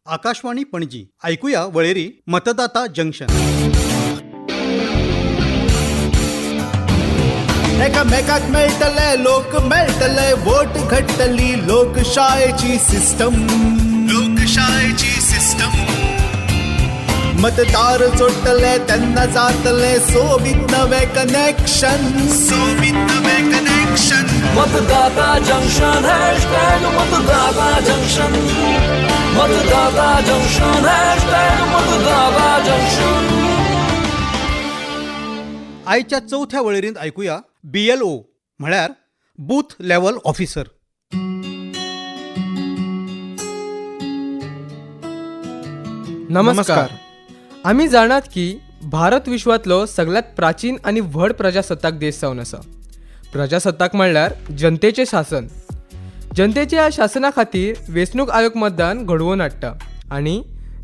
आकाशवाणी पणजी. ऐकूया वळेरी मतदाता जंक्शन. एकामेकाक मेळटले, लोक मेळटले, वोट घडटली लोकशायेची सिस्टम, लोकशायेची सिस्टम. मतदार जोडटले तेन्ना जातले सोबीत नवे कनेक्शन, सोबीत नवे कनेक्शन. मतदाता जंक्शन, हॅशटॅग मतदाता जंक्शन. मतदाता जंक्शन, हॅशटॅग मतदाता जंक्शन. आयच्या चवथ्या वळेरींत ऐकूया बीएलओ म्हळ्यार बूथ लेवल ऑफिसर. नमस्कार. आमी जाणात की भारत विश्वांतलो सगळ्यांत प्राचीन आनी व्हड प्रजासत्ताक देश जावन आसा. प्रजासत्ताक म्हणल्यार जनतेचें शासन. जनतेच्या ह्या शासना खातीर वेंचणूक आयोग मतदान घडोवन हाडटा आनी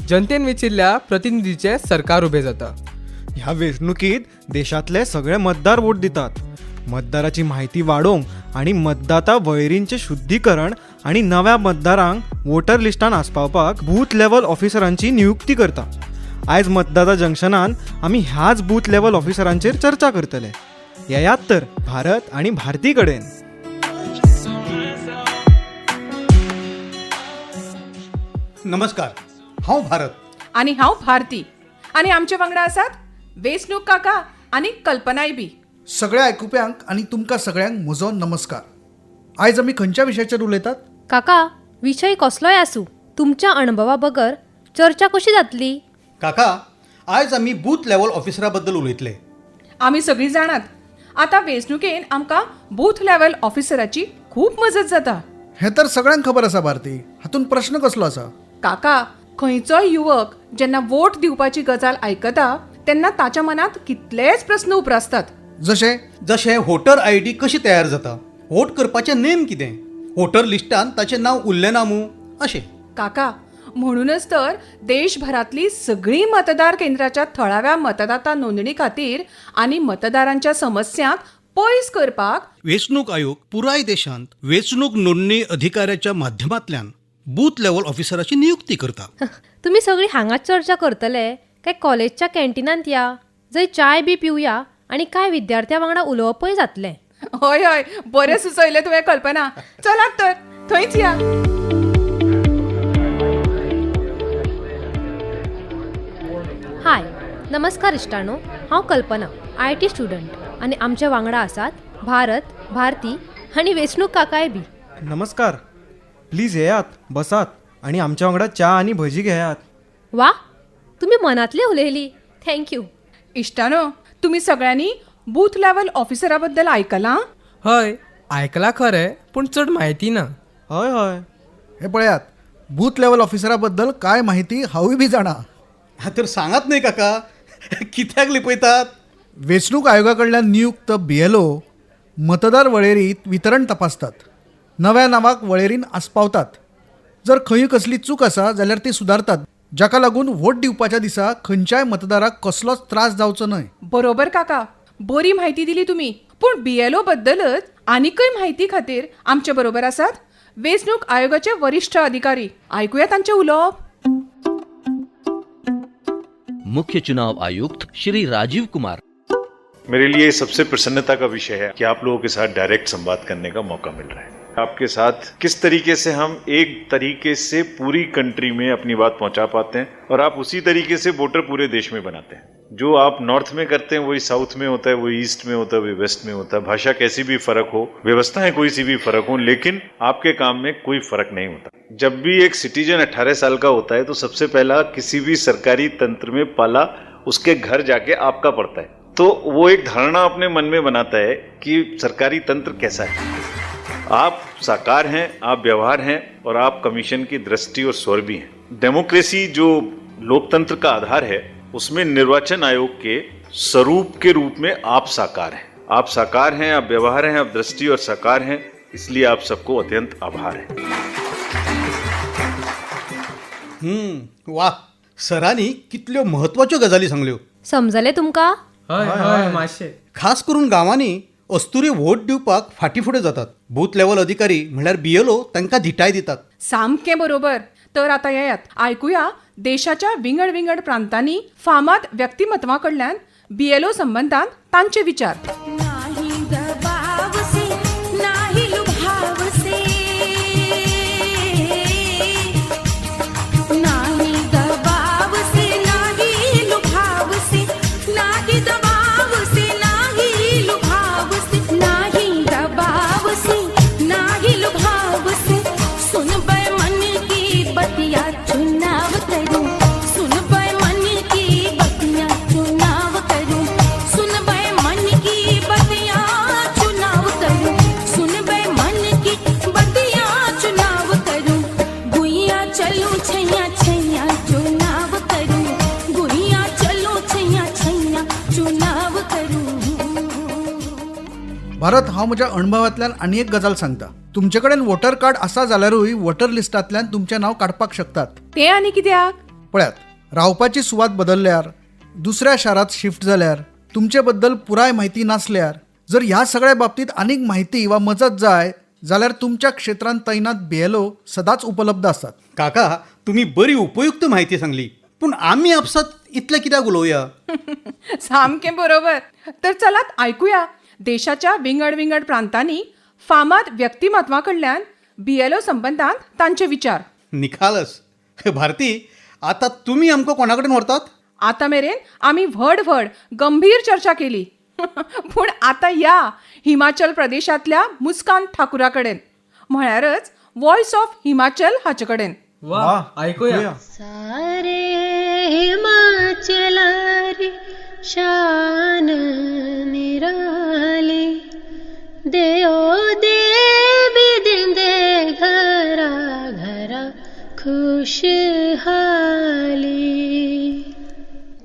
जनतेन वेंचिल्ल्या प्रतिनिधीचें सरकार उबें जाता. ह्या वेंचणुकीत देशांतले सगळे मतदार वोट दितात. मतदाराची म्हायती वाडोवंक आनी मतदाता वळेरींचें शुद्धीकरण आनी नव्या मतदारांक वोटर लिस्टान आस्पावपाक बूथ लेवल ऑफिसरांची नियुक्ती करता. आयज मतदाता जंक्शनान आमी ह्याच बूथ लेवल ऑफिसरांचेर चर्चा करतले. येयात तर भारत आनी भारती कडेन. नमस्कार, हांव भारत. आनी हांव भारती आनी आमचे वांगडा आसात वेंचणूक काका आनी कल्पनाय बी. सगळ्या आयकुप्यांक आनी तुमकां सगळ्यांक म्हजो नमस्कार. आयज आमी खंयच्या विशयाचेर उलयतात? काका, विशय कसलोय आसूं, तुमच्या अणभवा बगर चर्चा कशी जातली? काका, आयज आमी बूथ लेवल ऑफिसरा बद्दल उलयतले. आमी सगळीं जाणात, आतां वेंचणुकेन आमकां बूथ लेवल ऑफिसराची खूब मजत जाता. हें तर सगळ्यांक खबर आसा भारती, हातूंत प्रश्न कसलो आसा? काका, खंयचोय युवक जेन्ना वोट दिवपाची गजाल आयकता तेन्ना ताच्या मनांत कितलेच प्रस्न उप्रासतात. जशें? जशें वोटर आयडी कशी तयार जाता, वोट करपाचे नेम कितें, वोटर लिस्टान ताचें नांव उरलें ना मूं, अशें. काका, म्हणूनच तर देशभरांतली सगळीं मतदार केंद्राच्या थळाव्या मतदाता नोंदणी खातीर आनी मतदारांच्या समस्यांक पयस करपाक वेंचणूक आयोग पुराय देशांत वेंचणूक नोंदणी अधिकाऱ्याच्या माध्यमांतल्यान बूथ लेवल ऑफिसराची नियुक्ती करता. तुमी सगळीं हांगाच चर्चा करतले काय कॉलेजच्या कॅन्टिनांत या, जंय चाय बी पिवया आनी कांय विद्यार्थ्यां वांगडा उलोवपय जातलें? हय हय, बरें सुचयलें तुवें कल्पना. चलात तर थंयच या. हाय, नमस्कार इश्टानो. हांव कल्पना, IT student आनी आमच्या वांगडा आसात भारत, भारती आनी वेंचणूक काकाय बी. नमस्कार. प्लीज येयात, बसात आनी आमच्या वांगडा च्या आनी भजी घेयात. वा, तुमी मनांतलें उलयली. Thank you. इश्टानो, तुमी सगळ्यांनी बूथ लेवल ऑफिसरा बद्दल आयकलां? हय, आयकलां खरें, पूण चड म्हायती ना. हय हय. हे पळयात, बूथ लेवल ऑफिसरा बद्दल कांय म्हायती हांवूय बी जाणा. हा तर सांगात न्हय काका, कित्याक लिपयतात? वेंचणूक आयोगा कडल्यान नियुक्त बीएलओ मतदार वळेरीत वितरण तपासतात, नव्या नांवाक वळेरीन आस्पावतात, जर खंयूय कसली चूक आसा जाल्यार ती सुदारतात, जाका लागून वोट दिवपाच्या दिसा खंयच्याय मतदाराक कसलोच त्रास जावचो न्हय. बरोबर काका, बरी म्हायती दिली तुमी. पूण बीएलओ बद्दलच आनीकय म्हायती खातीर आमचे बरोबर आसात वेंचणूक आयोगाचे वरिश्ठ अधिकारी. आयकुया तांचें उलोवप. मुख्य चुनाव आयुक्त श्री राजीव कुमार. मेरे लिए सबसे प्रसन्नता का विषय है कि आप लोगों के साथ डायरेक्ट संवाद करने का मौका मिल रहा है. आपके साथ किस तरीके से हम एक तरीके से पूरी कंट्री में अपनी बात पहुंचा पाते हैं और आप उसी तरीके से वोटर पूरे देश में बनाते हैं. जो आप नॉर्थ में करते हैं वही साउथ में होता है, वही ईस्ट में होता है, वही वेस्ट में होता है. भाषा कैसी भी फर्क हो, व्यवस्थाएं कोई सी भी फर्क हो, लेकिन आपके काम में कोई फर्क नहीं होता. जब भी एक सिटीजन 18 साल का होता है तो सबसे पहला किसी भी सरकारी तंत्र में पाला उसके घर जाके आपका पड़ता है. तो वो एक धारणा अपने मन में बनाता है कि सरकारी तंत्र कैसा है. आप साकार हैं, आप व्यवहार हैं और आप कमीशन की दृष्टि और स्वर भी हैं. डेमोक्रेसी जो लोकतंत्र का आधार है, उसमें निर्वाचन आयोग के स्वरूप के रूप में आप साकार हैं. आप साकार हैं, आप व्यवहार हैं, आप दृष्टि और साकार हैं, इसलिए आप सबको अत्यंत आभार है. वा, सरांनी कितल्यो म्हत्वाच्यो गजाली सांगल्यो. समजलें तुमकां? हय हय, मातशें. खास करून गांवांनी अस्तुरी वोट दिवपाक फाटीं फुडें जातात. बूथ लेवल अधिकारी म्हणल्यार बीएलओ तांकां धिटाय दितात. सामकें बरोबर. तर आतां येयात आयकुया देशाच्या विंगड विंगड प्रांतांनी फामाद व्यक्तिमत्वां कडल्यान बीएलओ संबंदान तांचे विचार. नाही दबाव से नाही लुभाव से, नाही दबाव से नाही लुभाव से, नाही दबाव से नाही लुभाव से, नाही दबाव से नाही लुभाव से, सुन बे मन की बतिया चुनाव करूं, सुन बे मन की बतिया चुनाव करूं, सुन बे मन की बतिया चुनाव करूं, सुन बे मन की बतिया चुनाव करूं, गुइया चलूं छैया छैया चुनाव करूं, गुइया चलूं छैया छैया चुनाव करूं. भारत, हांव म्हज्या अणभवांतल्यान आनी एक गजाल सांगता. तुमचे कडेन वोटर कार्ड आसा जाल्यारूय वोटर लिस्टांतल्यान तुमचें नांव काडपाक शकतात. तें आनी कित्याक? पळयात, रावपाची सुवात बदलल्यार, दुसऱ्या शारांत शिफ्ट जाल्यार, तुमचे बद्दल पुराय म्हायती नासल्यार, जर ह्या सगळ्या बाबतींत आनीक म्हायती वा मजत जाय जाल्यार तुमच्या क्षेत्रांत तैनात बीएलओ सदांच उपलब्ध आसात. काका, तुमी बरी उपयुक्त म्हायती सांगली, पूण आमी आपसात इतलें कित्याक उलोवया? सामकें बरोबर. तर चलात आयकुया देशाच्या विंगड विंगड प्रांतांनी फामाद व्यक्तिमत्वां कडल्यान बीएलओ संबंदान तांचे विचार. निखालस. भारती, आतां तुमी आमकां कोणा कडेन व्हरतात? आतां मेरेन आमी व्हड व्हड गंभीर चर्चा केली, पूण आतां या हिमाचल प्रदेशांतल्या मुस्कान ठाकुरा कडेन, म्हळ्यारच वॉयस ऑफ हिमाचल हाचे कडेन. वा, ऐकूया. सारे हिमाचलारी शान निराली, देओ देवी दिंदे घरा घरा खुशहाली.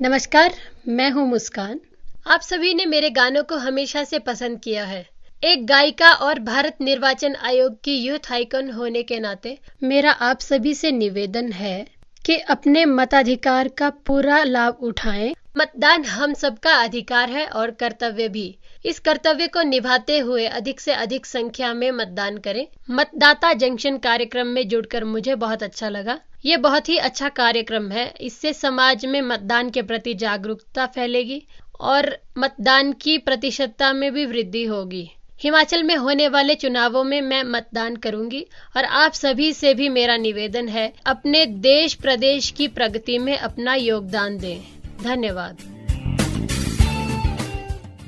नमस्कार, मैं हूँ मुस्कान. आप सभी ने मेरे गानों को हमेशा से पसंद किया है. एक गायिका और भारत निर्वाचन आयोग की यूथ आइकन होने के नाते मेरा आप सभी से निवेदन है कि अपने मताधिकार का पूरा लाभ उठाएं. मतदान हम सबका अधिकार है और कर्तव्य भी. इस कर्तव्य को निभाते हुए अधिक से अधिक संख्या में मतदान करें. मतदाता जंक्शन कार्यक्रम में जुड़कर मुझे बहुत अच्छा लगा. ये बहुत ही अच्छा कार्यक्रम है. इससे समाज में मतदान के प्रति जागरूकता फैलेगी और मतदान की प्रतिशतता में भी वृद्धि होगी. हिमाचल में होने वाले चुनावों में मैं मतदान करूंगी और आप सभी से भी मेरा निवेदन है, अपने देश प्रदेश की प्रगति में अपना योगदान दें. धन्यवाद.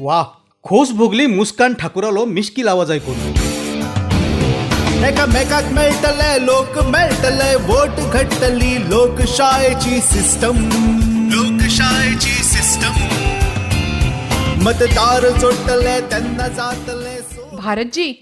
वा, खोस भोगली मुस्कान ठाकुरालो मिश्कील आवाज आयकून. एकामेकाक मेळटले, लोक मेळटले, वोट घडटली लोकशायेची सिस्टम, लोकशायेची सिस्टम, मतदार जोडटले तेन्ना जातले. भारतजी,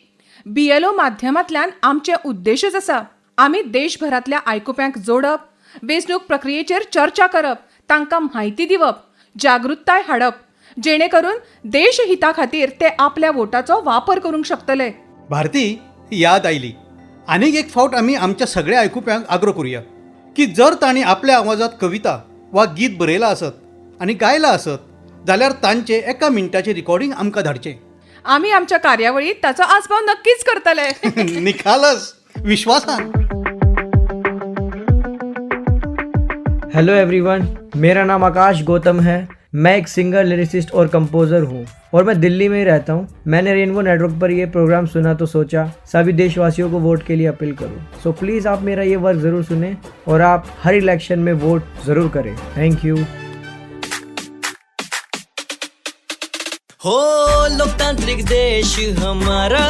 बीएलओ माध्यमांतल्यान आमचे उद्देशच आसा, आमी देशभरांतल्या आयकुप्यांक जोडप, वेंचणूक प्रक्रियेचेर चर्चा करप, तांकां म्हायती दिवप, जागृताय हाडप, जेणे करून देशहिता खातीर ते आपल्या वोटाचो वापर करूंक शकतले. भारती, याद आयली, आनीक एक फावट आमी आमच्या सगळ्या आयकुप्यांक आग्रो करुया की जर तांणी आपल्या आवाजांत कविता वा गीत बरयलां आसत आनी गायलां आसत जाल्यार तांचें एका मिनटाचें रिकॉर्डिंग आमकां धाडचें. आमी आमच्या कार्यावळीत ताचो आस्पाव नक्कीच करतले. निखालस विश्वासान. हेलो एवरीवन, मेरा नाम आकाश गौतम है. मैं एक सिंगर, लिरिसिस्ट और कंपोज़र हूँ और मैं दिल्ली में ही रहता हूँ. मैंने रेनबो नेटवर्क पर ये प्रोग्राम सुना तो सोचा सभी देशवासियों को वोट के लिए अपील करूँ. सो प्लीज़ आप मेरा ये वर्क ज़रूर सुने और आप हर इलेक्शन में वोट ज़रूर करें. Thank you. हो लोकतांत्रिक देश हमारा,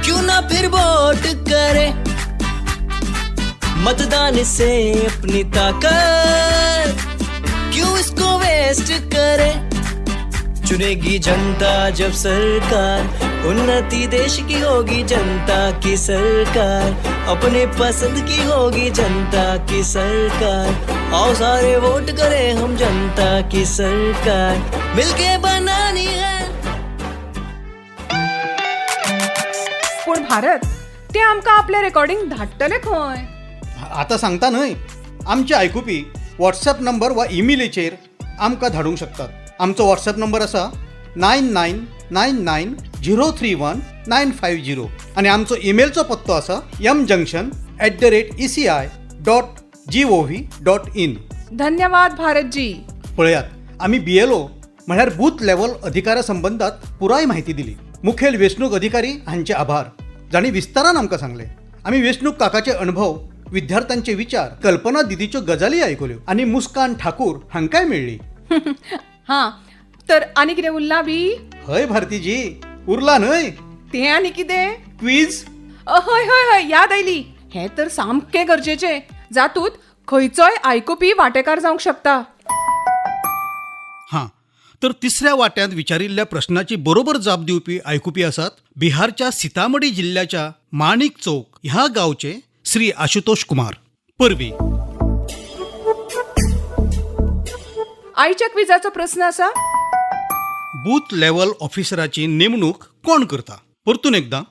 क्यों ना फिर वोट करे, मतदान से अपनी ताकत क्यों इसको वेस्ट करे, चुनेगी जनता जब सरकार, उन्नति देश की होगी जनता की सरकार, अपने पसंद की होगी जनता की सरकार, आओ सारे वोट करें हम जनता की सरकार, मिलके बनानी है. पूण भारत, ते आमकां आपलें रेकॉर्डिंग धाडटले खंय? आतां सांगता न्हय, आमचे आयकुपी व्हॉट्सएप नंबर वा इमेलीचेर आमकां धाडूंक शकतात. आमचो व्हॉट्सएप नंबर आसा 9999031950 आनी आमचो इमेलचो पत्तो आसा mjunction @eci.gov.in. धन्यवाद भारतजी. पळयात, आमी बीएलओ म्हळ्यार बूथ लेव्हल अधिकाऱ्या संबंदात पुराय म्हायती दिली. मुखेल वेंचणूक अधिकारी हांचे आभार, जांणी विस्तारान आमकां सांगलें. आमी वेंचणूक काकाचे अणभव, विद्यार्थ्यांचे विचार, कल्पना दिदीच्यो गजाली आयकल्यो आनी मुस्कान ठाकूर हांकांय मेळ्ळी. हां, तर आनी कितें उरलां बी? हय भारतीजी, उरला न्हय. तें आनी कितें? क्वीज. हय हय हय, याद आयली. हें तर सामकें गरजेचें, जातूंत खंयचोय आयकुपी वांटेकार जावंक शकता. हां, तर तिसऱ्या वाट्यांत विचारिल्ल्या प्रश्नाची बरोबर जाप दिवपी आयकुपी आसात बिहारच्या सीतामढी जिल्ल्याच्या माणिक चौक ह्या गांवचे श्री आशुतोष कुमार. परबीं. आयच्या क्विजाचो प्रस्न आसा, बूथ लेव्हल ऑफिसराची नेमणूक कोण करता? परतून एकदां,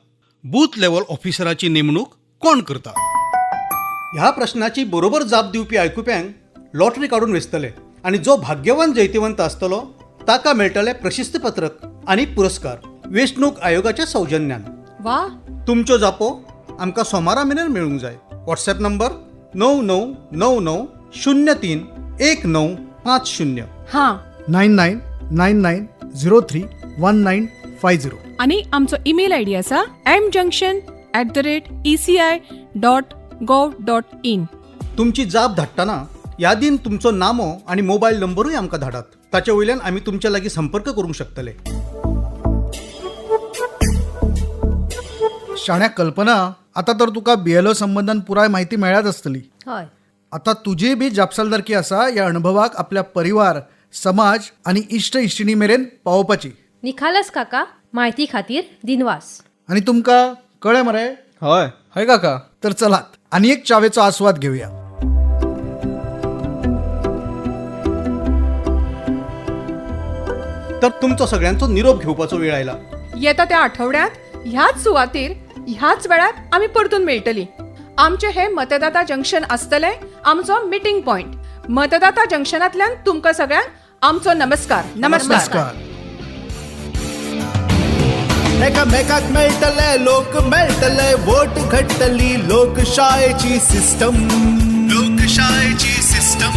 बूथ लेव्हल ऑफिसराची नेमणूक कोण करता? ह्या प्रश्नाची बरोबर जाप दिवपी आयकुप्यांक लॉटरी काडून वेंचतले आनी जो भाग्यवान जैतिवंत आसतलो ताका मेळटलें प्रशस्तीपत्रक आनी पुरस्कार वेंचणूक आयोगाच्या सौजन्यान. वा! तुमच्यो जापो आमकां सोमारा मेरेन मेळूंक जाय. WhatsApp number 9 9 9 9 0 3 1 9 5 0. हां, 9 9 9 9 0 3 1 9 5 0. आनी आमचो ईमेल I D आसा mjunction@eci.gov.in. तुमची जाप धाडटना यादीन तुमचो नामो आनी मोबायल नंबरूय आमकां धाडात. ताचे वयल्यान आमी तुमच्या लागीं संपर्क करूंक शकतले. शाण्या कल्पना, आतां तर तुका बीएलओ संबंदान पुराय म्हायती मेळ्ळ्याच आसतली. हय. आतां तुजीय बी जापसालदारकी आसा ह्या अणभवाक आपल्या परिवार, समाज आनी इश्ट इश्टिणी मेरेन पावोवपाची. निखालस काका, म्हायती खातीर दिनवास. आनी तुमकां कळ्ळें मरे? हय हय काका. तर चलात आनी एक च्यावेचो आस्वाद घेवया. तर तुमचो सगळ्यांचो निरोप घेवपाचो वेळ आयला. येता त्या आठवड्यांत ह्याच सुवातेर ह्याच वेळार आमी परतून मेळटली. आमचें हें मतदाता जंक्शन आसतलें आमचो मिटींग पॉयंट. मतदाता जंक्शनांतल्यान तुमकां सगळ्यांक आमचो नमस्कार. नमस्कार. एकामेकाक मेळटले, लोक मेळटले, वोट घडटली लोकशायेची सिस्टम, लोकशायेची सिस्टम.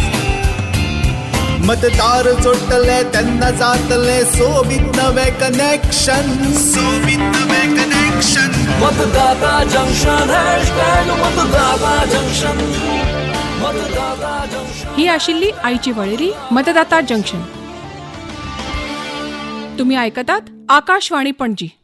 मतदार जोडटले तेन्ना जातले सोबीत नवें कनेक्शन, सोबीत नवें कनेक्शन. मतदाता जंक्शन, हॅशटॅग मतदाता जंक्शन, मतदाता जंक्शन. ही आशिल्ली आयची वळेरी मतदाता जंक्शन. तुम्ही आयकतात आकाशवाणी पणजी.